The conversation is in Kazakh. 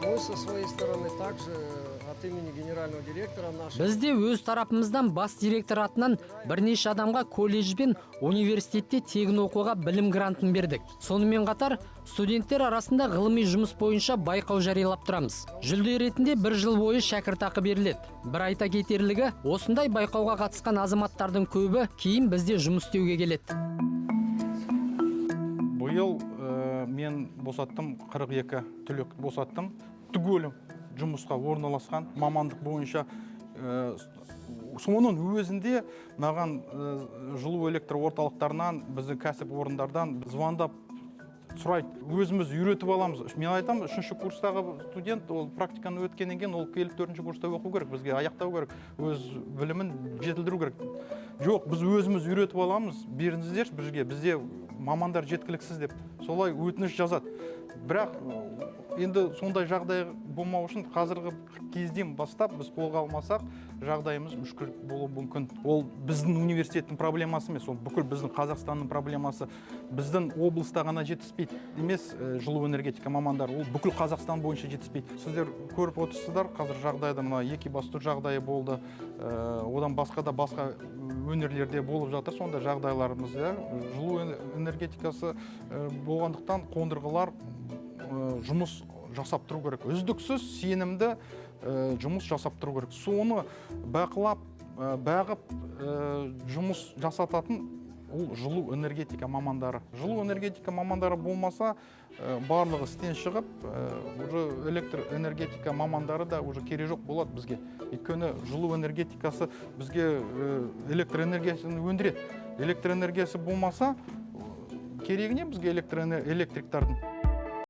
Мы со своей стороны также от имени генерального директора нашего Біз де өз тарапымыздан бас директор атынан бірнеше адамға колледж бен университетте тегін оқуға білім грантын бердік. Сонымен қатар студенттер арасында ғылыми жұмыс бойынша байқау жариялап тұрамыз. Жүлде ретінде бір жыл бойы шәкіртақы беріледі. Бір айта кетерлігі, осындай байқауға қатысқан азаматтардың көбі кейін бізде жұмыс істеуге келеді. Биыл мен босаттым, 42 түлек босаттым. Түгелі жұмысқа орналасқан мамандық бойынша. Соның өзінде маған жылу электр орталықтарынан, біздің кәсіпорындардан звондап сұрайды: «Өзіміз үйретіп аламыз». Мен айтамын: үшінші курстағы студент, ол практиканы өткеннен кейін ол келіп төртінші курста оқу керек, бізге аяқтау керек, өз білімін жетілдіру керек. «Жоқ, біз өзіміз үйретіп аламыз, беріңіздерші бізге, бізде мамандар жеткіліксіз», – деп солай өтініш жазады. Бірақ енді сондай жағдай болмау үшін қазіргі кезден бастап біз қолға алмасақ, жағдайымыз мүшкіл болуы мүмкін. Ол біздің университеттің проблемасы емес, ол бүкіл біздің Қазақстанның проблемасы. Біздің облыста ғана жетіспейді емес жылу энергетика мамандары, ол бүкіл Қазақстан бойынша жетіспейді. Сіздер көріп отырсыздар қазір жағдайды. Мына Екібастұз жағдайы болды, одан басқа да басқа өңірлерде болып жатыр сондай жағдайларымыз, иә. Жылу энергетикасы болғандықтан, қондырғылар жұмыс жасап тұру керек, үздіксіз, сенімді жұмыс жасап тұру керек. Соны бақылап, бағып, жұмыс жасататын ол жылу энергетика мамандары. Жылу энергетика мамандары болмаса, барлығы істен шығып, уже электр энергетика мамандары да уже керек жоқ болады бізге. Өйткені жылу энергетикасы бізге электр энергиясын өндіреді. Электр энергиясы болмаса, керегі не бізге электр электриктардың?